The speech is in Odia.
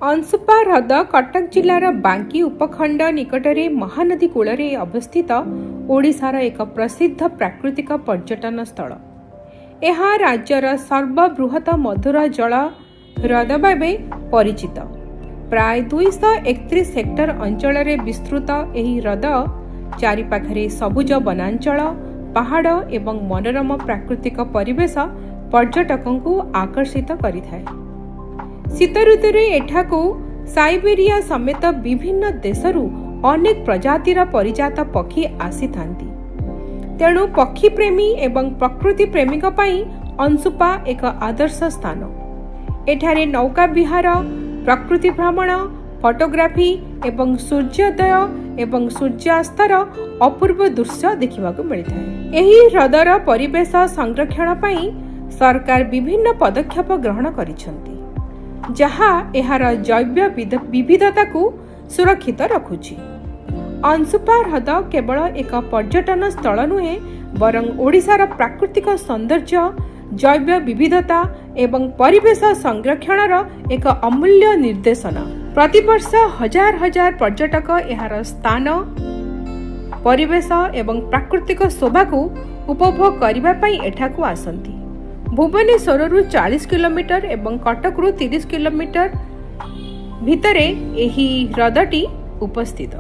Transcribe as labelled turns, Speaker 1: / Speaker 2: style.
Speaker 1: ଅଂଶୁପା ହ୍ରଦ କଟକ ଜିଲ୍ଲାର ବାଙ୍କୀ ଉପଖଣ୍ଡ ନିକଟରେ ମହାନଦୀ କୂଳରେ ଅବସ୍ଥିତ ଓଡ଼ିଶାର ଏକ ପ୍ରସିଦ୍ଧ ପ୍ରାକୃତିକ ପର୍ଯ୍ୟଟନ ସ୍ଥଳ। ଏହା ରାଜ୍ୟର ସର୍ବବୃହତ ମଧୁର ଜଳ ହ୍ରଦ ଭାବେ ପରିଚିତ। ପ୍ରାୟ 231 ହେକ୍ଟର ଅଞ୍ଚଳରେ ବିସ୍ତୃତ ଏହି ହ୍ରଦ ଚାରିପାଖରେ ସବୁଜ ବନାଞ୍ଚଳ, ପାହାଡ଼ ଏବଂ ମନୋରମ ପ୍ରାକୃତିକ ପରିବେଶ ପର୍ଯ୍ୟଟକଙ୍କୁ ଆକର୍ଷିତ କରିଥାଏ। ଶୀତ ଋତୁରେ ଏଠାକୁ ସାଇବେରିଆ ସମେତ ବିଭିନ୍ନ ଦେଶରୁ ଅନେକ ପ୍ରଜାତିର ପରିଯାତ ପକ୍ଷୀ ଆସିଥାନ୍ତି। ତେଣୁ ପକ୍ଷୀ ପ୍ରେମୀ ଏବଂ ପ୍ରକୃତି ପ୍ରେମୀଙ୍କ ପାଇଁ ଅଂଶୁପା ଏକ ଆଦର୍ଶ ସ୍ଥାନ। ଏଠାରେ ନୌକା ବିହାର, ପ୍ରକୃତି ଭ୍ରମଣ, ଫଟୋଗ୍ରାଫି ଏବଂ ସୂର୍ଯ୍ୟୋଦୟ ଏବଂ ସୂର୍ଯ୍ୟାସ୍ତର ଅପୂର୍ବ ଦୃଶ୍ୟ ଦେଖିବାକୁ ମିଳିଥାଏ। ଏହି ହ୍ରଦର ପରିବେଶ ସଂରକ୍ଷଣ ପାଇଁ ସରକାର ବିଭିନ୍ନ ପଦକ୍ଷେପ ଗ୍ରହଣ କରିଛନ୍ତି, ଯାହା ଏହାର ଜୈବ ବିବିଧତାକୁ ସୁରକ୍ଷିତ ରଖୁଛି। ଅଂଶୁପା ହ୍ରଦ କେବଳ ଏକ ପର୍ଯ୍ୟଟନ ସ୍ଥଳ ନୁହେଁ, ବରଂ ଓଡ଼ିଶାର ପ୍ରାକୃତିକ ସୌନ୍ଦର୍ଯ୍ୟ, ଜୈବ ବିବିଧତା ଏବଂ ପରିବେଶ ସଂରକ୍ଷଣର ଏକ ଅମୂଲ୍ୟ ନିଦର୍ଶନ। ପ୍ରତିବର୍ଷ ହଜାର ହଜାର ପର୍ଯ୍ୟଟକ ଏହାର ସ୍ଥାନ, ପରିବେଶ ଏବଂ ପ୍ରାକୃତିକ ଶୋଭାକୁ ଉପଭୋଗ କରିବା ପାଇଁ ଏଠାକୁ ଆସନ୍ତି। ଭୁବନେଶ୍ୱରରୁ 40 କିଲୋମିଟର ଏବଂ କଟକରୁ 30 କିଲୋମିଟର ଭିତରେ ଏହି ହ୍ରଦଟି ଉପସ୍ଥିତ।